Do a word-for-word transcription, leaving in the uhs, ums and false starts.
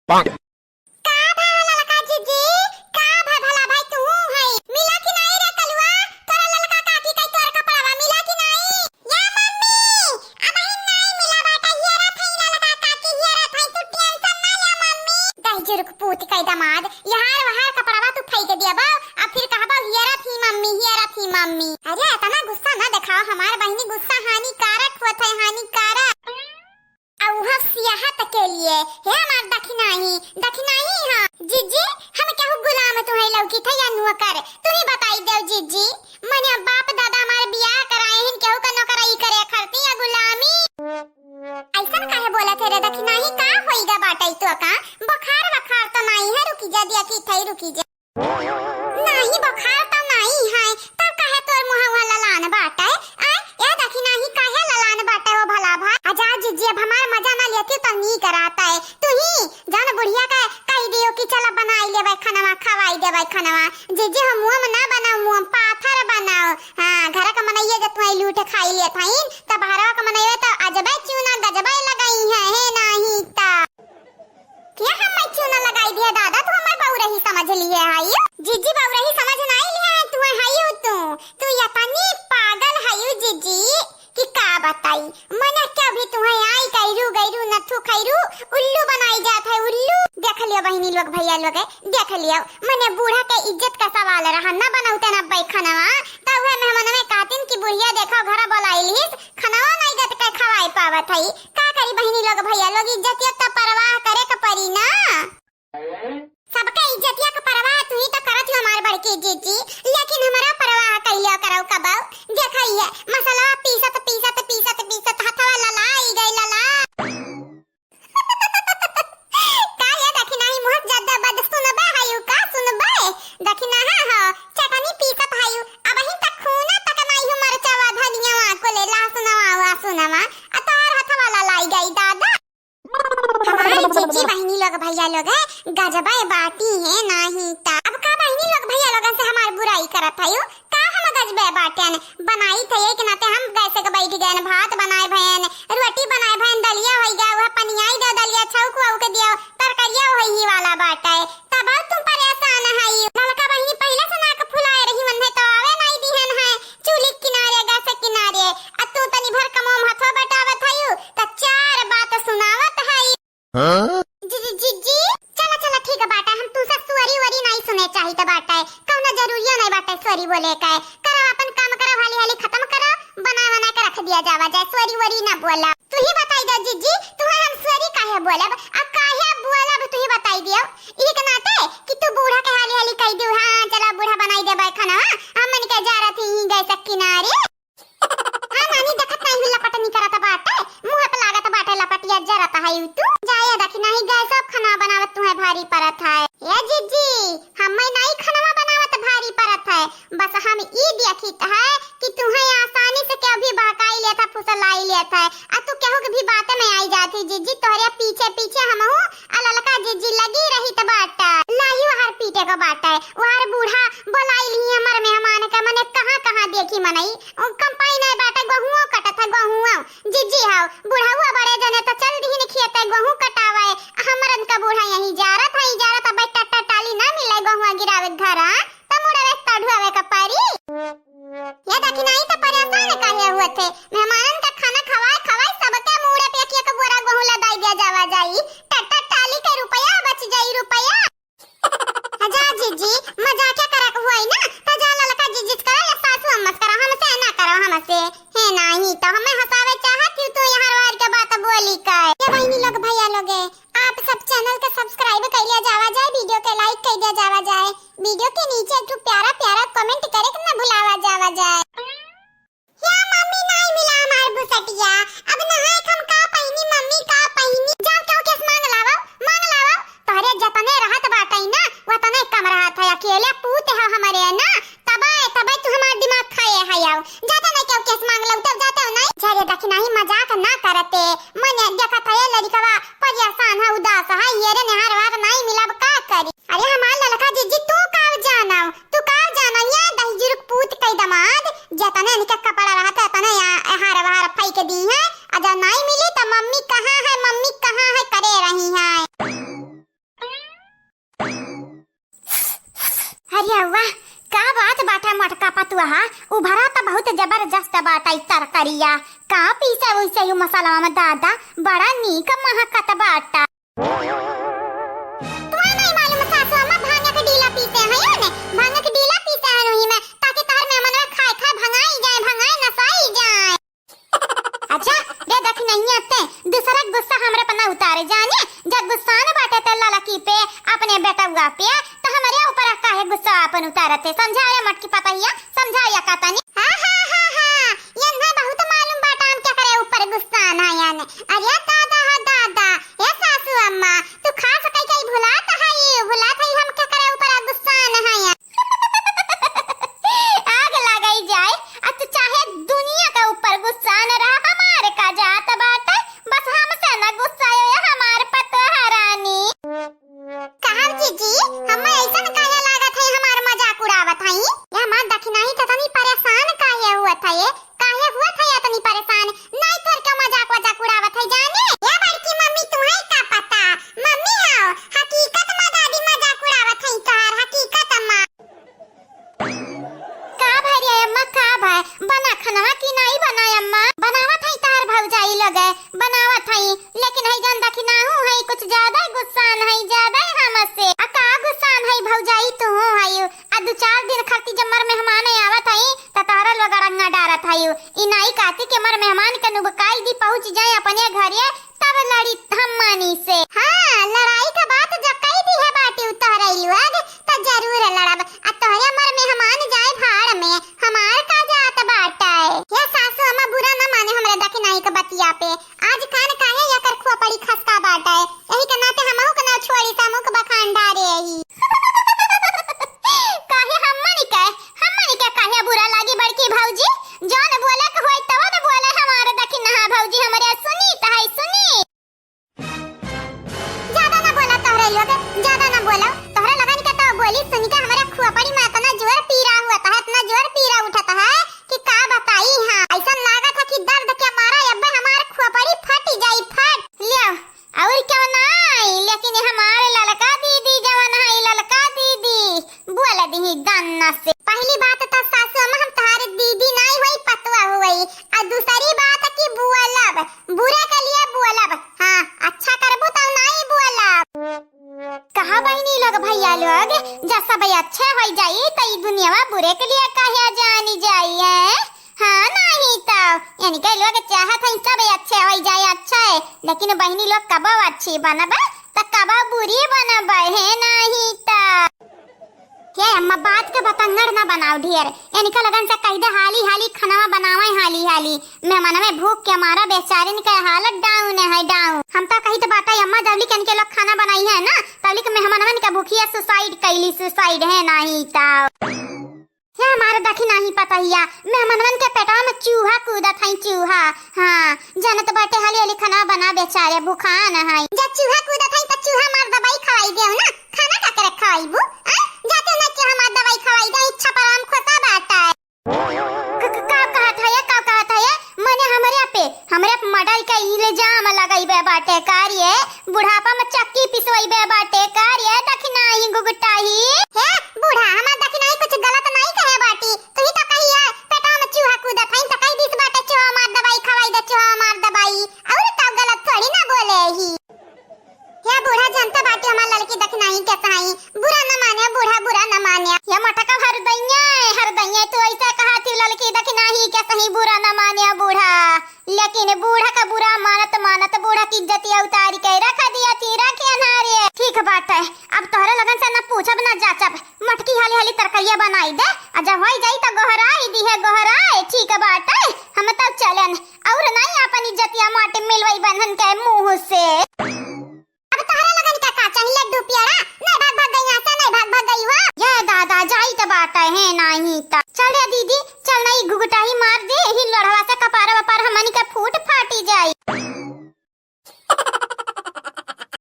का भा ललका जीजी, का भा भला भाई तू है? मिला कि नाई रे कलुआ, तोरा ललका काकी कई तोर कपड़वा मिला कि नाई? या मम्मी, अबहिन नाई मिला बाटा, हियरा थई ललका काकी, हियरा थई, तू tension ना ले मम्मी। दहिजर के पूत कई दमाद, यहार वहार कपड़वा तू फेंक दिया बा, आ फिर कहबा हियरा थी मम्मी, हियरा थी मम्मी। अरे इतना गुस्सा ना दिखाओ, हमार बहिनी गुस्सा हानिकारक होत है, हानिकारक। आ उहाँ सियाहत के लिए, हे हमार दखिनाही, दखिनाही हाँ। जीजी, हम केहू गुलाम तुहई लौकी थे या नौकर? तू ही बताई देव जीजी। मने बाप दादा हमार बियाह कराए हिन, केहू का नौकराई करे खरती या गुलामी? ऐसन काहे बोलत है रे दखिनाही, का होई गा बाटई तो का? बुखार वखार तो नाई है, रुकी जा, देखी थे, रुकी जा। नाही बुखार त नाही है, तब काहे तोर मुहवा ललान बाटे? आय, ए दखिनाही काहे ललान बाटे हो भला भा? अजा जीजी, अब हमार मजा ना लेती त नीक रहता है। तू ही जान बुढ़िया के कह दियो कि चला बनाई लेबै खनवा, खवाई देबै खनवा। जीजी, हम मुँह में ना बनाओ, मुँह में पाथर बनाओ। हाँ, घर का मनइया जब तुम्हारी लूट खाई लेत हईन, तब बहरवा का मनइया तो अजबै चूना गजबै लगाई है, हे नाही त। क्या हम मैं चूना लगाई दिया दादा, तू हमार बउरही समझ लिए है यू? जीजी बउरही समझ नाई लिया है, तू है यू तू। तू इतनी पागल है यू जीजी कि का बताई। मने क्या भी तू है आई गैरू गैरू नथु खैरू उल्लू बनाई जात है उल्लू। देख लियो बहिनी लोग भैया लोग, देख लियो। मने बूढ़ा के इज्जत का सवाल रहा, न बनौते न बैखनवा, त उहे मेहमनवे कहतिन कि बुढ़िया देखो घर बोलाई लिहिस, खनवा नाई गत के खवाई पावत है। का करी बहिनी लोग भैया लोग, इज्जतिया त परवाह करे के परी ना। सबके इज्जतिया के परवाह तू ही तो करत हो हमार बड़की जीजी, लेकिन हमरा परवाह कहियो करौ कबौ। देखइए मसलवा पीसत पीसत पीसत पीसत हथवा ललाई गई लला। का ये दखिनाही मुँह ज्यादा बद सुनबे हयू का सुनबे? दखिनाहा हो चटनी पीसत हयू, अबहिन तक खूना तक नाई हो मरचवा धनियावा को ले लहसुनवा वहसुनवा, आ तोहर हथवा ललाई गई दादा। हमार जीजी बहिनी लोग भैया लोग है, गजबे बाटी है नाही ता। अब का बहिनी लोग भैया लोगन से हमार बुराई करत हयू? का हम गजबे बाटेन? बनाई थे एक नाते हम गैस के बैठ गएन, भात बनाए भएन, रोटी बनाए भएन, दलिया होई गया, वह पनियाई दे दलिया, छौक वौक दियो, तरकरिया होई ही वाला बाटे। तब तू परेशान हयू। ललका बहिनी पहिले से नाक फुलाए रही, मन है तो आवे नाई दिहन है। चूल्ही किनारे, गैस किनारे, आ तू तनी भर कमो में हथवा बटावत हयू, त चार बात सुनावत हई। हाँ? जी, जी, जी, जी, चला, चला, ठीक बाटे, हम तुमसे सुअरी वरी नाई सुने चाहित बाटे, कौनो जरूरियो नाई बाटे सुअरी बोले के। करो अपन काम करो, हाली हाली खत्म करो, बना बना के रख दिया जावा जाए, सुअरी वरी ना बोला। तू ही बताई दे जीजी, तुम्हें हम सुअरी काहे बोलब, आ काहे बोलब, तू ही बताई दियो। ई के नाते कि तू बूढ़ा के हाली हाली कह दियो, हाँ, चला बूढ़ा बनाई देबै खाना, हाँ, हमन के जा रही ही गैस किनारे। हाँ नानी, देखत नाई हूँ लपटनी करत बाटे, मुँह पे लागत बाटे लपटिया जरत है यू तू। जाए दखिनाही गैस अब खाना बनावत तुम्हें भारी परत है। ए जीजी, हमें नाई खाना बनावत भारी परत है, बस हम ई देखित है कि तुम्हें आसानी से केहू भी बहकाई लेत है, फुसलाई लेत है, आ तू केहू के भी बात में आई जात ही जीजी, तोहरे पीछे पीछे हमहू आ ललका जीजी लगी रहित बाटे। लाई वहार पीटे को बाटे, वहार बूढ़ा बोलाई ली हमर मेहमान के, मने कहाँ कहाँ देखी मनई, ओ कंपाई नहीं बाटे, गहुओ कटत है, गहुओ। जीजी हाव, बुढ़ाऊ बड़े जने तो चल दिहिन खेते गहूँ कटावे, हमरन का बूढ़ा यहीं जारत है, जारत अब टट्टा टाली ना मिले गहुआ गिरावे घर, हाँ? त मुड़वे तढ़ुआवे का परी। ये दखिनाही त परेशान काहे हुआ थे? मेहमानन का खाना खवाए खवाए सबके मुड़े पे एक एक बोरा गहूँ लदाई दिया जावा जाई। टट्टा टाली के रुपया बच जाई, रुपया। जा जीजी, मजाक करक हुआ ना, त जा ललका जीजी से करा या सासू अम्मा से करा, हमसे ना करो, हमसे। हे नाही, तो हमें हंसावे चाहत हूँ, तू यहाँ वार के बात बोली का। ये बहिनी लोग, भैया लोगे, आप सब channel के subscribe वाह, उभरा त बहुत जबरदस्त बाटइ तरकरिया। का पीसे उइसे यू मसाला में दादा, बड़ा नीक महकत बाटा। तुम्हें नहीं मालूम सासू अम्मा भांग के डीला पीसे हैं ने, भांग के डीला पीसे हैं उही में, ताकि तहर मेहमान खाए खाए भंगाई जाए, भंगाए नसाई जाए। अच्छा, रे दखिनहिया ते दूसरा गुस्सा हमरे पर ना उतारे जाने, जब गुस्सा न बाटे ते ललकी पे, अपने बेटउआ पे, तो हमरे ऊपर काहे गुस्सा अपन उतारत है? समझा रे मटकी पतहिया, समझा या का तनी? हा, हा, हा, हा, यन्हा बहुत मालूम बाटा हम केकरे ऊपर गुस्सा ना याने। अरे दादा हो दादा, ए सासू अम्मा, तू खास कई कई भुलात हई, भुलात हई हम केकरे ऊपर गुस्सा न हई। आग लगाई जाए, आ तू चाहे दुनिया का ऊपर गुस्सा न रहा, हमारे का जात बाटे, बस हमसे न गुस्सा हो या हमार पतोह रानी। कहा जीजी, हम ऐसन काहे लागत है हमार मजाक उड़ावत हई? ये हमार दखिनाही त तनी परेशान काहे हुआ था ये? काहे हुआ था ये तनी परेशान? नहीं तोर के मजाक वजाक उड़ावत है जाने? ये बड़की मम्मी तुम्हें का पता? मम्मी आओ, हकीकत मा दादी मजाक उड़ावत है तोहार, हकीकत मा। का भाई रे अम्मा, का भाई? बना खनवा की नाई बना अम्मा? बनावत है तहार भौजाई लगे, बनावत है, लेकिन है जौन दखिनाहू है, कुछ ज्यादा ही गुस्सान है, ज्यादा ही हमसे। आ का गुस्सान है भौजाई, तू है, आ दू चार दिन खातिर जब मर मेहमान आवत है, त तहरा लोग अड़ंगा डारत है। ई नाई काती के मर मेहमान के नुबकाई दी, पहुँच जाए अपने घरे, तब लड़ी हम मानी से। हाँ, लड़ाई का बात जब कही दी है बाटी उतरई लोग, त जरूर लड़ब। आ तोहरे मर मेहमान जाए भाड़ में, हमार का जात बाटे। हे सासू अम्मा बुरा न माने हमरे दखिनाही के बतिया पे। आज कान काहे एकर खोपड़ी खसका बाटे। यही के नाते हमहू के ना छोड़ी, समूह के बखान डारे ही। काहे हमनी के, हमनी के काहे बुरा लागी बड़की भौजी? जौन बोले के होई तवन बोले हमार दखिनहा भौजी हमरे सुनी त है सुनी। ज्यादा ना बोला तोहरे लोग, ज्यादा ना बोला। तोहरे लगन के तो बोली सुन के हमारे खोपड़ी में इतना जोर पीरा हुआ था, इतना जोर पीरा उठा था कि का बताई। हाँ, ऐसा लागत है कि दर्द के मारा अब हमारे खोपड़ी फट जाई, फट। लियो, और क्यों ना आई, लेकिन हमारे ललका दीदी जवन है, ललका दीदी बोल दी गन्ना से। पहली बात तो सासू अम्मा हम तोहार दीदी नहीं होई, पतवा होई। और दूसरी बात कि बोलब, बुरे के लिए बोलब, हाँ, अच्छा करबू तब नहीं बोलब। कहा बहिनी लोग, भैया लोग, जब सब अच्छे हो जाई त ई दुनियावा बुरे के लिए काहे जानी जाई है? हाँ, नहीं तो इनके लोग चाहत हैं सब अच्छे हो जाए, अच्छे, लेकिन बहिनी लोग कबो अच्छी बनबे त कबो बुरी बनबे है, नहीं तो। हे अम्मा, बात के बतंगड़ ना बनाओ ढेर। इनका लगन से कह दे हाली हाली खाना बनावे, हाली हाली। मेहमानवे भूख के मारा बेचारिन के हालत down है, down। हम तो कही तो बाटा अम्मा, जबली के इनके लोग खाना बनाई है ना, तबली के मेहमानवन के भूखिया suicide कैली, suicide है नहीं तो। हे हमारे दखिनही पतहिया, मेहमानवन के पेटवा में चूहा कूदत है, चूहा। हाँ, जनत बाटे हाली हाली खाना बना बेचारे, भूखान है। जब चूहा कूदत है तो चूहा मार दवाई खवाई देव ना। खाना का करे खवाइबू? आ? जाते ना कि हमार दवाई खवाई दे, इच्छा पर हम खोसा बाटा है। क-, क-, का कहत है ये? का कहत है ये? मने हमरे पे, हमरे पे murder के इल्जाम लगाइबे बाटे का रे? बुढ़ापा में चक्की पिसवाइबे बाटे का रे? दखिनही गुगटाही। हे बूढ़ा, हमार दखिनही कुछ गलत नहीं कहे बाटी। तू ही तो कही है, पेटवा में चूहा कूदत है, तो कही दिस बाटे, "चूहा मार दवाई खवाई दे, चूहा मार दवाई।" और तो गलत थोड़ी ना बोले ही। या बूढ़ा, जनता बाटी हमार ललकी दखिनही के सहाई, बुरा न माने बूढ़ा, बुरा न माने। या मोटका हरदैया, हरदैया, तू ऐसा कहा थी ललकी दखिनही के सही, बुरा न माने बूढ़ा, लेकिन बूढ़ा का बुरा मानत मानत बूढ़ा की इज्जतिया उतारी के रख दिया थी, रखे ना रे। ठीक बात है, अब तोहरे लगन से न पूछब न जाचब, मटकी हाली हाली तरकरिया बनाई दे, आ जब होई जाई त गोहराई दी है, गोहराए। ठीक बात है, हम तब चलन, और नहीं अपन इज्जतिया माटी मिलवाई बन्हन के मुंह से। अब तोहरा लगन का का चाही? लड्डू पेड़ा? नहीं भाग भाग गई यहाँ से, नहीं भाग भाग गई हुआ। ये दादा, जाई त बाटे है, नहीं त। चल रे दीदी, चल नहीं घुघटाही मार दे, यही लोढ़वा से